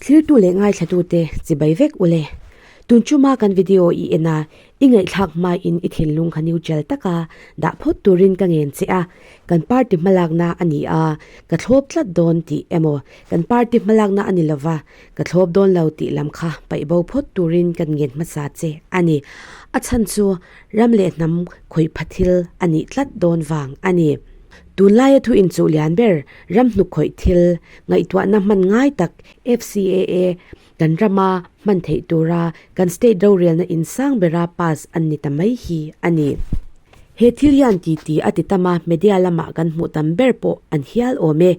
Thlirtu leh ngaithlatute chibai vek ule. Tun chuma kan video i en a, i ngaihthlak hmain i thinlung kha neutral taka dah phawt turin ka ngen che a, kan party hmalakna a ni a, ka thlawp tlat dawn tih emaw kan party hmalakna a ni lova, ka thlawp dawn lo tih lam kha paih bo phawt turin kan ngen hmasa che a ni. A chhan chu ram leh hnam khawih pha thil a nih tlat dawn vang a ni. Tunlaia thu inchuh lian ber ram hnuk khawih thil ngaihtuahna hman ngai tak FCAA kan rama hman theih tura kan state rorelna insang bera pass an ni ta mai hi a ni. He thil hian titi a ti tam a, media lamah kan hmuh tam ber pawh an hial awm e.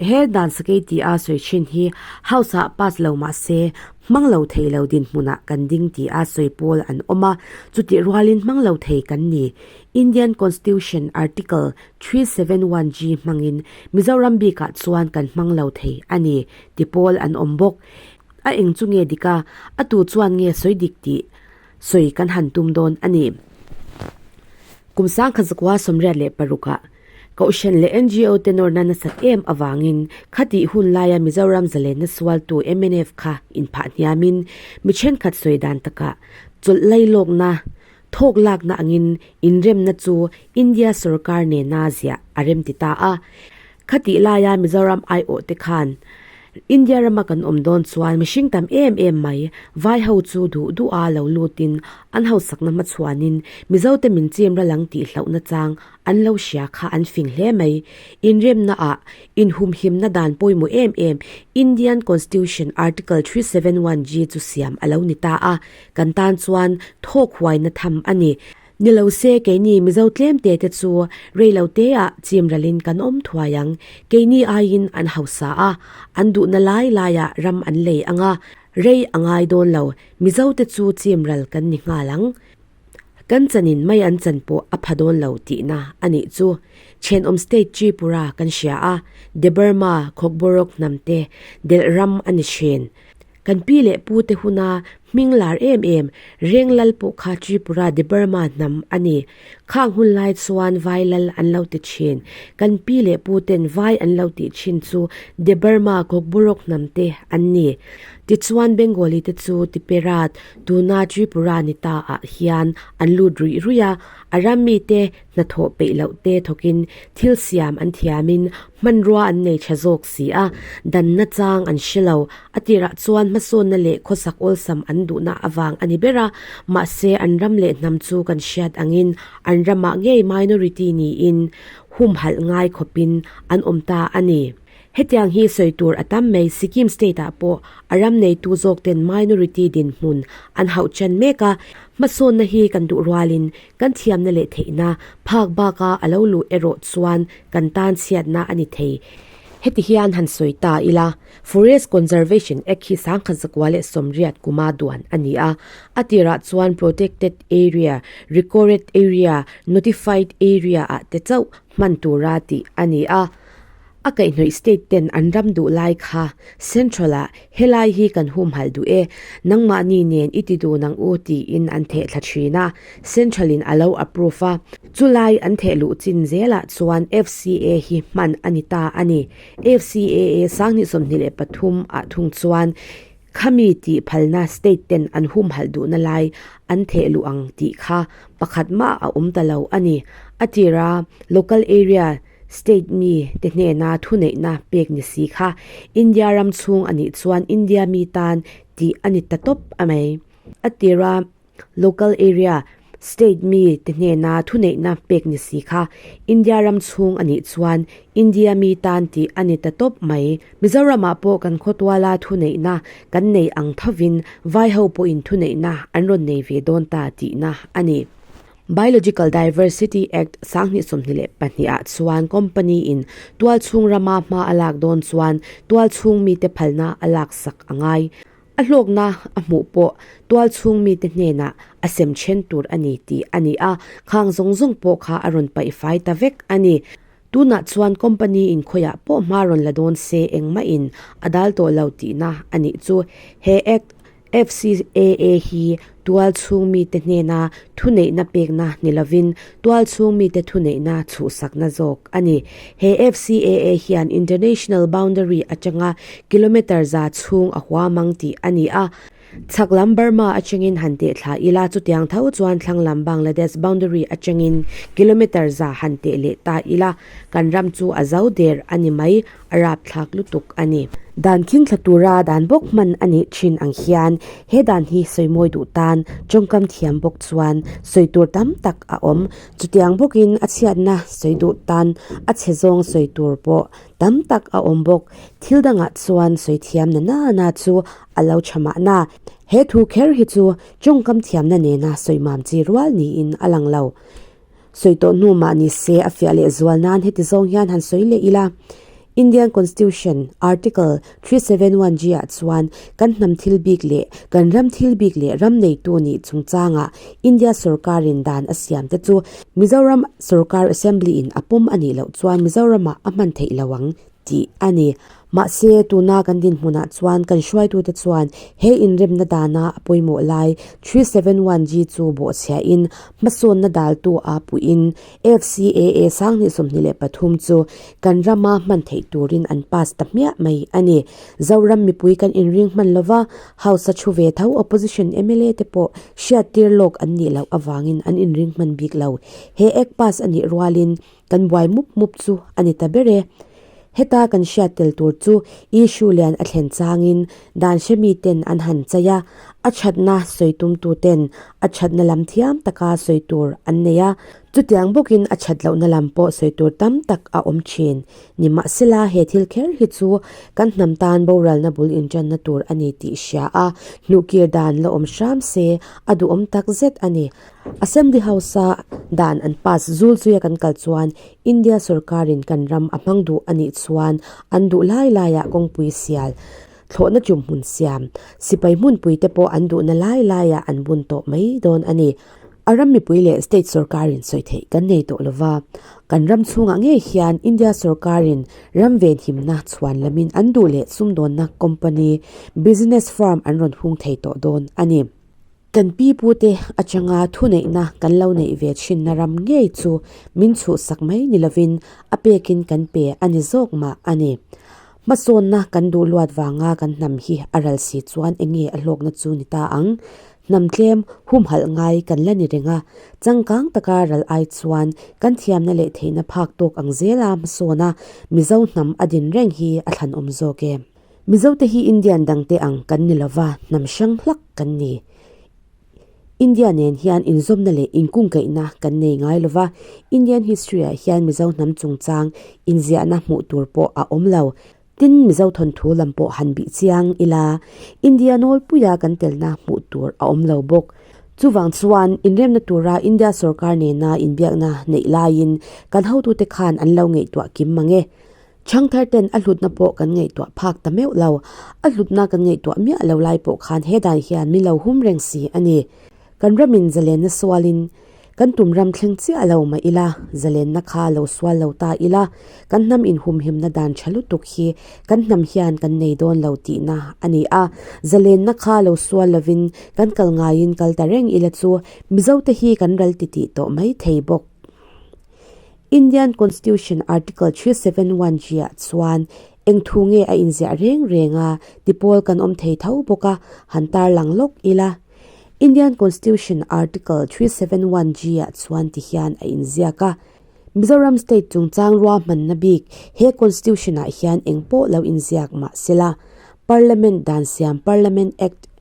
He dan sakei ti a sawi thin hi House ah pass lo mah se hmang lo thei lo dinhmunah kan ding ti a sawi pawl an awm a, chutih rualin hmang lo thei kan ni. Indian Constitution Article 371G hmangin Mizoram bikah chuan kan hmang lo thei a ni ti pawl an awm bawk. A eng chu nge dik a, a tu chuan nge sawi dik tih sawi kan han tum dawn a ni. Kum sangkhat zakua 86 ah Kohhran leh NGO te nawrna nasat em avangin khatih hun laia Mizoram zalenna sualtu mnf kha inphah hniamin mi thenkhat sawi dan takah chawlh lailawkna thawk lakna angin inremna chu India sorkar nena ziah a remti ta a. Khatih laia Mizoram aiawh te khan India rama kan awm dawn chuan mihring tam em em mai vai ho chu duh duh a lo lutin an hausakna hmachhuanin Mizote min chim ralang tih hlauhna chang an lo hria kha an fing hle mai. Inremna ah inhumhimna dan pawimawh em em Indian Constitution Article 371G chu siam a lo ni ta a, kan tan chuan thawk huaina tham a ni. Ni lo se keini Mizo tlem te te chu rei lo te ah chim ralin kan awm thuai ang. Keini aiin an hausa a, an duhna lai laiah ram an lei ang a, rei a ngai dawn lo, Mizo te chu chim ral kan ni nghal ang. Kan chanin mai an chan pawh a pha dawn lo tihna a nih chu. Thenawm state Tripura kan hria a, Debbarma, Khawkborok hnam te delh ram a ni thin. Kan pi leh pu te huna hming lar em em Reng Lal pawh kha Tripura Debbarma hnam a ni. Khang hun lai chuan Vai Lal an lo ti thin. Kan pi leh pu ten Vai an lo tih thin chu Debbarma Kokborok hnam te an ni. Tichuan Bengali te chu Tiperat, tuna Tripura ni ta ah hian an lut ruih ruih a, a ram mite hnathawh peih loh te thawkin thil siam an thiamin hmanrua an nei tha zawk si a, danna chang an hre lo. A tirah chuan hmasawnna leh khawsak awlsam an duhna avang a ni ber a, mahse an ram leh hnam chu kan hriat angin an ramah ngei minority niin humhalh ngai khawpin an awm ta a ni. Hetiang hi sawi tur a tam mai, Sikkim state ah pawh a ram neitu zawk ten minority dinhmun an hauh chan mek a, hmasawnna hi kan duh rualin kan thiamna leh theihna phak baka a lo luh erawh chuan kan tan chhiatna a ni thei. Heti hian han sawi ta ila, Forest Conservation Act hi 1980 kuma duan a ni a, a tirah chuan Protected Area, Recorded Area, Notified Area ah te chauh hman tura tih a ni a. A kaihhnawih state ten an ram duh lai kha Central ah helai hi kan humhalh duh e, nangmahni nen i ti dun ang u tiin an theh thla thin a, Central in a lo approve a, chulai an theh luh chin zelah chuan FCA hi hman a ni ta a ni. FCAA 2023 ah thung chuan khami tih phalna state ten an humhalh duhna lai an theh luh ang tih kha pakhat mah a awm ta lo a ni. A tira local area State mi te hnena thuneihna pek ni si kha India ram chhung a nih chuan India mi tan tih a ni ta tawp a mai. A tira local area state mi te hnena thuneihna pek ni si kha India ram chhung a nih chuan India mi tan tih a ni ta tawp mai. Mizoramah pawh kan khawtuala thuneihna kan nei ang thovin vaiho pawhin thuneihna an rawn nei ve dawn ta tihna a ni. Biological Diversity Act 2022 ah chuan company in tualchhung rama hma a lak dawn chuan tualchhung mite phalna a laksak a ngai. A hlawkna a hmuh pawh tualchhung mite hnenah a sem then tur a ni tih a ni a, khang zawng zawng pawh kha a rawn paih fai ta vek a ni. Tunah chuan company in khawiah pawh hma rawn la dawn se engmah in a dal tawh lo tihna a nih chu. He Act. FCAA hi tualchhung mite hnena thuneihna pekna ni lovin tualchhung mite thuneihna chhuhsakna zawk a ni. He FCAA hian international boundary atanga kilometre za chhung a huam ang tih a ni a. Chhak lam Burma atangin han teh thla ila chutiang tho chuan thlang lam Bangladesh boundary atangin kilometre za han teh leh ta ila kan ram chu a zo der a ni mai. A rapthlak lutuk a ni. Dan khingthla tura dan bawk hman a nih thin ang hian he dan hi sawi mawi duh tan tawngkam thiam bawk chuan sawi tur tam tak a awm. Chutiang bawkin a chhiatna sawi duh tan a chhe zawng sawi tur pawh tam tak a awm bawk. Thil dangah chuan sawi thiam na nana chu a lo tha mahna. He thu kher hi chu tawngkam thiamna nena sawi mam chi rual niin a lang lo. Sawi tawh hnu mah ni se a fiah leh zual nan heti zawng hian han sawi leh ila. Indian Constitution Article 371 G ah chuan kan hnam thil bik leh kan ram thil bik leh ram neitu nih chungchangah India sorkarin dan a siam te chu Mizoram sorkar Assembly in a pawm a nih loh chuan Mizoramah a hman theih lo ang tih a ni. Mahse, tuna kan dinhmunah chuan kan hruaitute chuan he inremna dana a pawimawh lai 371G chu bawhchhiahin hmasawnna daltu a puiin FCAA 2023 chu kan rama hman theih turin an pass ta hmiah mai a ni. Zoram mipui kan inring hman lova, House a thu ve tho Opposition mla te pawh hriattir lawk an nih loh avangin an inring hman bik lo. He Act pass a nih rualin Kan buai mup mup chu a ni ta ber e. Heta kan hriat tel tur chu issue lian a thlen changin dan hre miten an han chai a, a thatna sawi tumtuten a thatna lam thiam taka sawi tur an nei a, chutiang bawkin a that lohna lam pawh sawi tur tam tak a awm thin. Nimahsela he thil kher hi chu kan hnam tan boralna bul intanna tur a ni tih hria a, hnuhkir dan la awm hram se a duhawm tak zet a ni. Assembly House-a dan an pass zul zuia kan kal chuan India sorkarin kan ram a hmang duh a nih chuan an duh lai laiah kawngpui sial, thlawhna tum hmun siam, sipai hmunpui te pawh an duhna lai laiah an bun tawh mai dawn a ni. A ram mipui leh state sorkarin sawi theih kan nei tawh lova, kan ram chhungah ngei hian India sorkarin ram venhimna chhuan lamin an duh leh sumdawnna company, business firm an rawn hung thei tawh dawn a ni. Kan pi pute atanga thuneihna kan lo neih ve thinna ram ngei chu min chhuhsak mai ni lovin a pekin kan pe a ni zawk mah a ni. Hmasawnna kan duh luat vanga kan hnam hi a ral si chuan enge a hlawkna chu ni ta ang? Hnam tlem humhalh ngai kan la ni reng a, changkang taka ral ai chuan kan thiamna leh theihna phak tawk ang zela hmasawna Mizo hnam a din reng hi a thlanawm zawk e. Mizote hi Indian dangte ang kan ni lova, hnam hrang hlak kan ni. India nen hian inzawmna leh inkungkaihna kan nei ngai lova, Indian history ah hian Mizo hnam chungchang inziahna hmuh tur pawh a awm lo. Tin, Mizo thawnthu lam pawh han bih chiang ila, India nawlpuia kan telna hmuh tur a awm lo bawk. Chuvang chuan, inremna tura India sorkar nena inbiakna neih laiin kan hotute khan an lo ngaihtuah kim mang e. Chhangthar ten a hlutna pawh kan ngaihtuah phak ta meuh lo. A hlutna kan ngaihtuah miah lo lai pawh khan he dan hian min lo hum reng si a ni. Kan ramin zalenna sualin kan tum ram thleng chiah lo mah ila, zalenna kha lo sual lo ta ila, kan hnam inhumhimna dan tha lutuk hi kan hnam hian kan nei dawn lo tihna a ni a. Zalenna kha lo sual lovin kan kal ngaiin kal ta reng ila chu Mizote hi kan ral titih tawh mai thei bawk. Indian Constitution Article 371 G ah chuan eng thu nge a inziah reng reng a ti pawl kan awm thei tho bawk a, han tarlang lawk ila. Indian Constitution Article 371 G ah chuan ti hian a inziak a, Mizoram State chungchang ruahmanna bik he Constitution ah hian eng pawh lo inziak mah sela, Parliament dan siam Parliament Act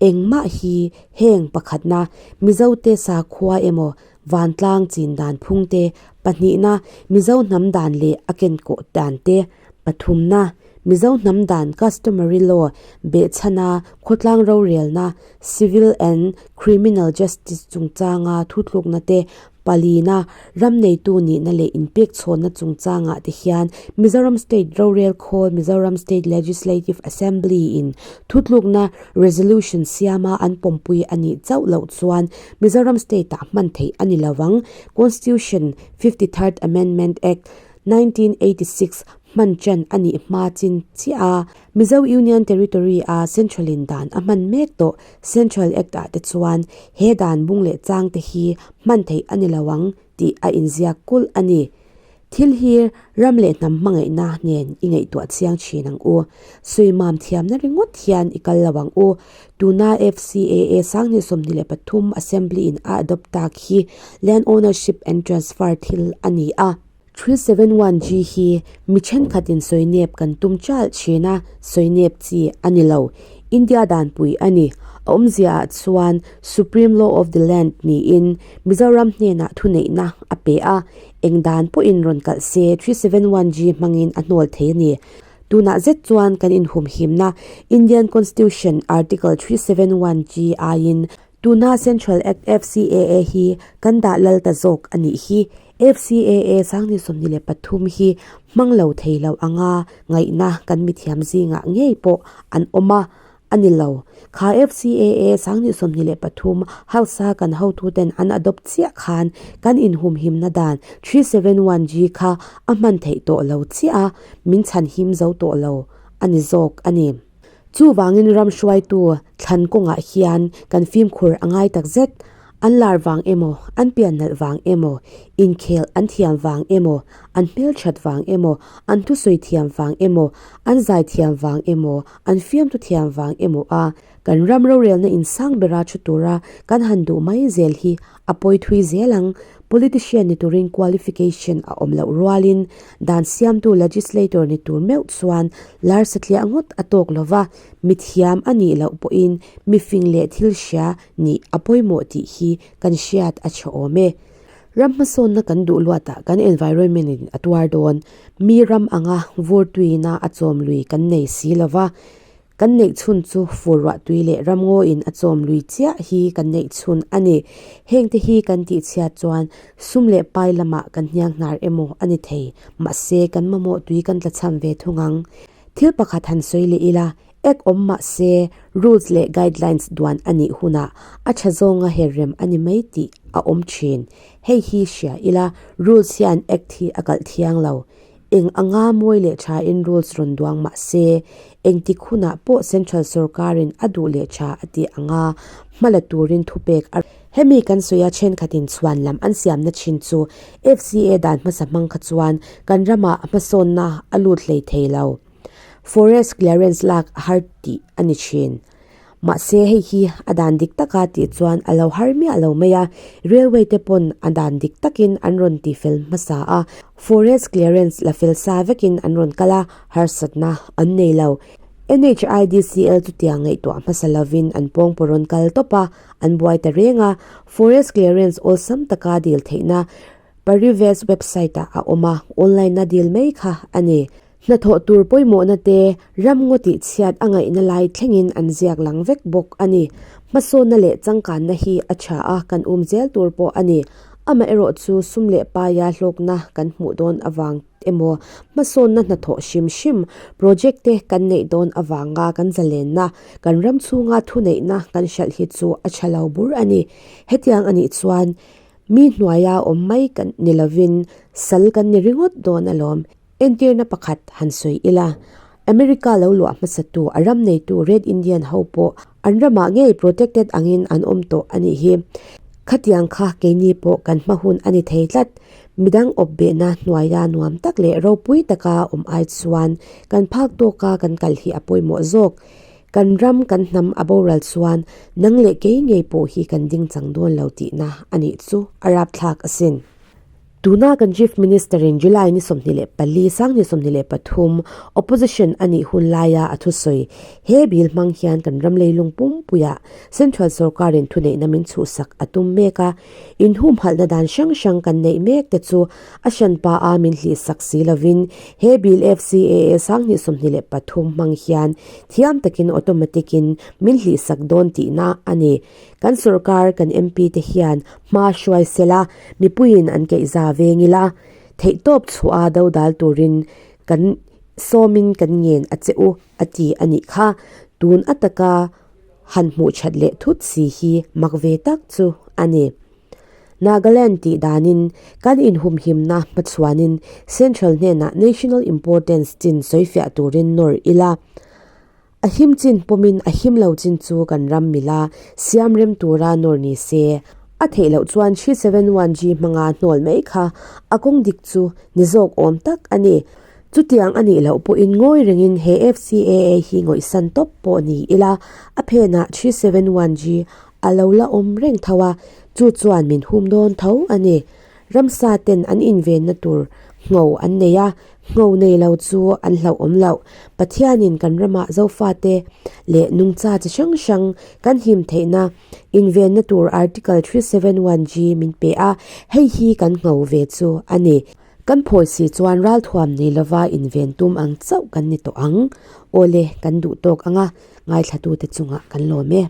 engmah hi heng pakhatna Mizote sakhua emaw Vantlang chin dan phung te, pahnihna, Mizo hnam dan leh a kenkawh dan te, pathumna, Mizo hnam dan customary law behchhana khawtlang rorelna, civil and criminal justice chungchanga thutlukna te, palina, ram neitu nihna leh inpekchhawnna chungchangah te hian Mizoram State rorel khawl Mizoram State Legislative Assembly in thutlukna resolution siama an pawmpui a nih chauh loh chuan Mizoram State-ah hman theih a ni lo ang. Constitution, 53rd Amendment Act, 1986. hman ṭan a nih hma chin chiah a. Mizo Union Territory a Central in dan a hman mek tawh Central Act ah te chuan he dan bung leh chang te hi hman theih a ni lo ang tih a inziak kulh a ni. Thil hi ram leh hnam hmangaihna nen i ngaihtuah chiang thin ang u. Suimam thiamna ringawt hian i kal lo ang u. Tuna FCAA 2023 Assembly in a adopt tak hi Land Ownership and Transfer thil a ni a. 371G hi mi thenkhatin sawinep kan tum chalh thin a, sawinep chi a ni lo. India danpui a ni. A awmzia ah chuan Supreme Law of the Land niin Mizoram hnenah thuneihna a pe a, eng dan pawhin rawn kalh se 371G hmangin a hnawl thei a ni. Tunah zet chuan kan inhumhimna Indian Constitution Article 371G aiin tuna Central Act FCAA hi kan dah lal ta zawk a nih hi. FCAA 2023 hi hmang lo thei lo anga ngaihna kan mithiam zingah ngei pawh an awm a. A ni lo. Kha FCAA 2023 House-a kan hotuten an adopt chiah khan kan inhumhimna dan 371G kha a hman theih tawh lo chiah a, min chhanhim zo tawh lo a ni zawk a ni. Chuvangin ram hruaitu thlan kawngah hian kan fimkhur a ngai takzet. An lar vang emaw, an pian nalh vang emaw, inkhel an thiam vang emaw, an hmelthat vang emaw, an thusawi thiam vang emaw, an zai thiam vang emaw, an fiamtu thiam vang emaw a kan ram rorelna insang bera thu tura kan han duh mai zel hi a pawi thui zel ang. Politician ni turin qualification a awm loh rualin dan siamtu legislator ni tur meuh chuan lar satliah ngawt a tawk lova, mithiam a nih loh pawhin mifing leh thil hria nih a pawimawh tih hi kan hriat a tha awm e. Ram hmasawnna kan duh luatah kan environment in a tuar dawn. Mi ram anga vur tuina a chawm lui kan nei si lova, kan neih chhun chu fur ruah tui leh ramngaw in a chawm lui chiah hi kan neih chhun a ni. Heng te hi kan tih chhiat chuan sum leh pai lamah kan hniang hnar emaw a ni thei. Mahse kan mamawh tui kan tlachham ve thung ang. Thil pakhat han sawi leh ila, Act awm mah se, rules leh guidelines duan a nih hunah a tha zawnga her rem a ni mai tih a awm thin. Hei hi hria ila, rules hian Act hi a kalh thiang lo. Eng anga mawi leh thain rules rawn duang mah se, engtik hunah pawh central sorkarin a duh leh tha a tih anga hma la turin thupek a Hemi kan sawi a thenkhatin chhuan lam an siamna thin chu FCA dan hmasa hmang kha chuan kan ramah hmasawnna a lut hlei thei lo. Forest clearance lak a har tih a ni thin. Mahse hei hi a dan dik taka tih chuan a lo har miah lo mai a, railway te pawn a dan dik takin an rawn ti fel hmasa a, forest clearance la fel sa vekin an rawn kal a, harsatna an nei lo. NHIDCL chutiang ngaihtuah hmasa lovin an pawngpaw rawn kal tawp a, an buai ta reng a, forest clearance awlsam taka dil theihna Parives website ah a awm a, online a dil mai kha a ni. Hnathawh tur pawimawhna te ramngaw tih chhiat a ngaihna lai thlengin an ziak lang vek bawk a ni. Hmasawnna leh changkanna hi a tha a, kan um zel tur pawh a ni. Amaherawh chu sum leh paia hlawkna kan hmuh dawn avang emaw, hmasawnna hnathawh hrim hrim project te kan neih dawn avanga kan zalenna, kan ram chhunga thuneihna kan hralh hi chu a tha lo bur a ni. Hetiang a nih chuan Mi hnuaia awm mai kan ni lovin sal kan ni ringawt dawn alawm. Entirna pakhat han sawi ila, America lo luah hmasatu a ram neitu Red Indian ho pawh an ramah ngei protected angin an awm tawh a nih hi. Khatiang kha keini pawh kan hma hun a ni thei tlat. Midang awp behna hnuaia nuam tak leh ropui taka awm ai chuan kan phak tawka kan kal hi a pawimawh zawk. Kan ram kan hnam a boral chuan nang leh kei ngei pawh hi kan ding chang dawn lo tihna a nih chu a rapthlak asin. Tuna kan Chief Minister in July ni 24, Sangni 23 Opposition a nih hun laia a thusawi he bill hmang hian kan ram leilung pumpuiah Central sorkarin thuneihna min chhuhsak a tum mek a, inhumhalhna dan hrang hrang kan neih mek te chu A hranpa a min hlihsak si lovin he bill FCAA 2023 hmang hian thiam takin automatic in min hlihsak dawn tihna a ni. Kan sorkar, kan MP te hian hma hruai sela, mipuiin an keihza veng ila, theihtawp chhuah a dodal turin kan sawmin kan ngen a che u a ti a nih kha. Tun ataka han hmuh that leh thut si hi mak ve tak chu a ni. Nagaland tih danin kan inhumhimna hmachhuanin Central hnenah National Importance chin sawifiah turin nawr ila. A him chin pawmin a him lo chin chu kan ram mila siam rem tura nawr ni se. A theih loh chuan 371G hmanga hnawl mai kha a kawng dik chu ni zawk awm tak a ni. Chutiang a nih loh pawhin ngawi rengin he FCAA hi ngawihsan tawp pawh ni ila a phenah 371G a lo la awm reng tho a, chu chuan min hum dawn tho a ni. Ramsa ten an invenna tur ngho an nei a, ngho nei lo chu an hlauh awm loh. Pathianin kan ramah Zofate leh nungcha chi hrang hrang kan him theihna invenna tur Article 371G min pe a, hei hi kan ngho ve chu a ni. Kan phawi si chuan ralthuam nei lova inven tum ang chauh kan ni tawh ang. Awle, kan duh tawk anga ngaithlatute chungah kan lawm e.